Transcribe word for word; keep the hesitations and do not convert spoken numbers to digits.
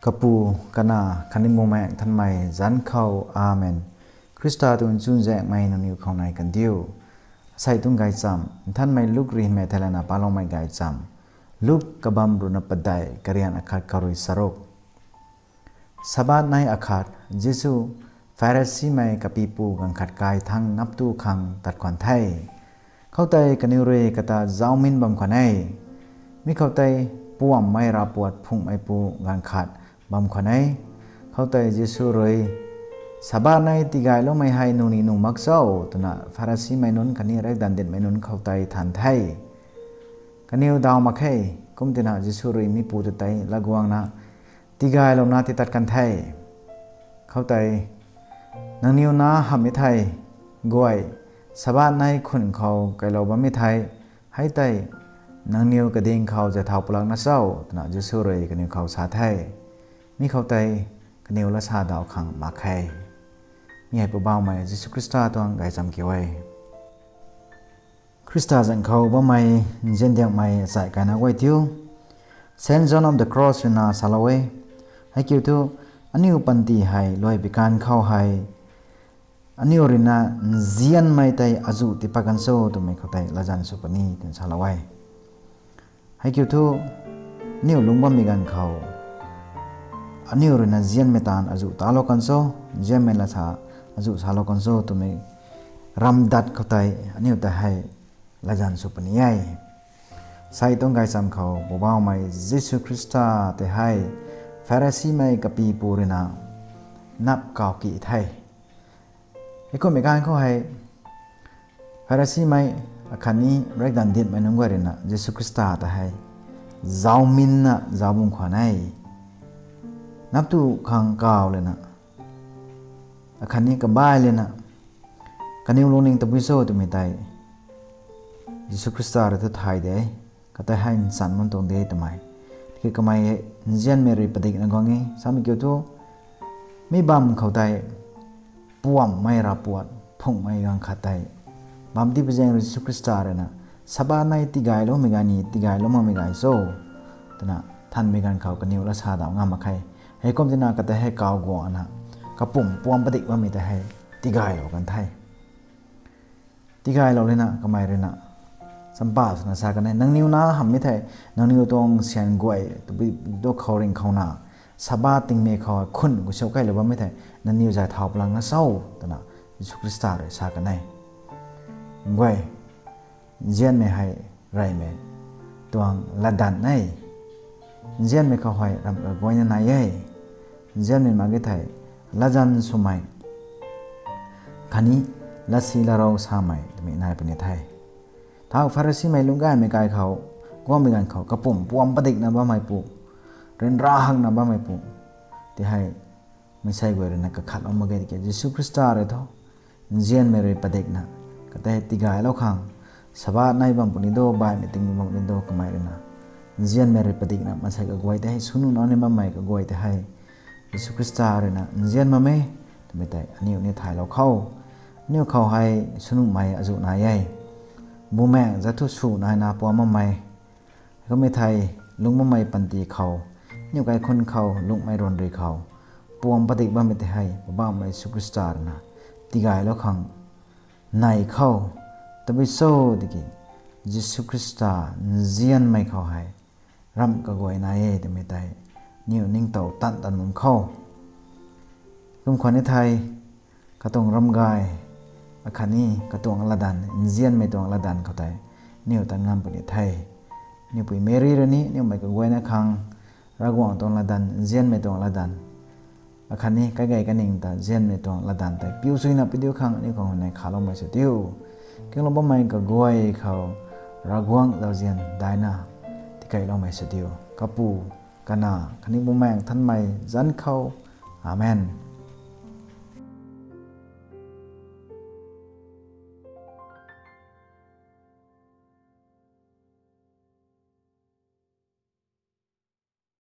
Kapu, Kanac khatni Bumaengh Nthanmei zanc khou, Amen. Khrista tuang chuzaenghmei nangniw khou nai kan diu. Asei tuang gaychamv Nthanmei Luk rui hymei thei lana paloumei gaychamv. Luk kabamv ruhna padeih, karian akhat khou rui charuk. Sabbath nei akhat, Jisu Pharisimei kapipu ganv khat kai thangc naptu khang tat khwan the. Khoutei kaniw rui kata zaumin bam khwan e. Mi khoutei puamhmei ravpuat phunghmeipu ganv khat bam khwan e. Khoutei Jisu rui, Sabbath nei tigayloumei hei nungni nuh mak cho? twna Pharisimei nunc khatni riakdanv dinhmei nunc khoutei than the. Kaniw daw mak khe. Kumtina Jisu rui mipu ta tei latguangna tigaylouna titat kan the. Khoutei, Nangniw nac hamhmei thei guay, Sabbath nei khun khou kailou bammei thei, hei tei nangniw kading khou zay thau palakna cho? twna Jisu rui kaniw khou sa the. Mi khoutei kaniw lat sa daw khang mak khe. Mi hei Poubauhmei Jisu Khrista tuang gaychamv kiu e. Khrista zanc khou bammei nziandiangmei achai kaina guay thiu, Saint John of the Cross ruina salou e. Heikiu thu, aniu panty hei luai bikanv khou hei aniu ruina nzianmei tei azuh tiipat kan cho twmei khoutei latzan sw puni twna salou e. Heikiu thu, aniu lungc bammei ganv khou aniu ruina nzianmei taanv azuh talou kan cho, nzianmei lat sa azuh salou kan cho twmei ramdat khoutei aniu ta hei latzan sw puni e. Asei tuang gaychamv khou Poubauhmei Jisu Khrista tei hei Pharisimei kapipu ruina nap kawki the. Heikumhmei ganv khou hei Pharisimei akhatni riakdanv dinhmei nunc guay ruina Jisu Khrista ta hei zauminna zauc bam khwan e. Naptu khang kaw lana, akhatni kabai lana, kaniw lungning tabui cho twmei tei Jisu Khrista rui thu thay de, kata hei nchan man tuang de twmei. Tiki kamei nzianmei rui padikna guang e, samei kiu thu, mi bam khou tei puamhmei ravpuat phunghmei ganv khat tei bam tipat zaeng rui Jisu Khrista ruina, Sabbath nei tigayloumei gay ni tigaylou makmei gay cho? twna thanmei ganv khou kaniw lat sa daw ngam mak khe. Heikumtina kata hei kaw guangna kapumc puam padik bammei tei hei tigaylou kan the. Tigaylou lana kamei ruina champa swna sa kan e, Nangniw nac hamhmei thei, nangniw tuang syan guay tabui tu khou ringh khouna, Sabbath tingmei khou khun khou siu kailou bammei thei nangniw zay thau palakna cho? twna Jisu Khrista rui sa kan e. Guay, nzianmei hei reymei tuang latdanv e. Nzianmei khou hei ramh kaguayna nai e. Nzianmei mak ge thei latzan swmei khatni latsi latrou samei twmei nai puni the. Thau Pharisimei lungcgaymei kai khou, guangmei ganv khou kapumc puam padikna bammeipu, ryanra hakna bammeipu tei hei maansei guay ruina kakhatlou mak ge tiki Jisu Khrista rui thu nzianmei rui padikna, kata hei tigaylou khang, Sabbath nei bam puni do, baihmei ting bam puni do kamei ruina, nzianmei rui padikna maansei kaguay tei hei swnuh nau ni bammei kaguay tei hei Jisu Khrista ruina nzian bam e twmei tei aniu ni thaylou khou, aniu khou hei swnuhmei azuh nai e. Bumaengh zat thu sw naina puam bammei, kummei thei lungc bammei panty khou, aniu kaikhunc khou, lungcmei ryanrui khou puam padik bammei tei hei Poubauhmei Jisu Khrista ruina tigaylou khang nai khou, tabui cho tiki Jisu Khrista nzianmei khou hei ramh kaguay nai e twmei tei aniu ningtow tan tan bam khou, kum khwan ni thei, katuang ramgay akhatni katuang latdanv, nzianmei tuang latdanv khou tei aniu ta ngam puni the. Aniu pui Meri rui ni aniumei kaguayna khang Ravguangc tuang latdanv, nzianmei tuang latdanv akhatni kaigay kaning ta nzianmei tuang latdanv tei piu suina pidiu khang aniu khang nai khaloumei sw diu. Kinglou bammei kaguay khou Ravguangc zauzian daina tikeyloumei sw diu. Kapu, Kanac khatni Bumaengh Nthanmei zanc khou. Amen.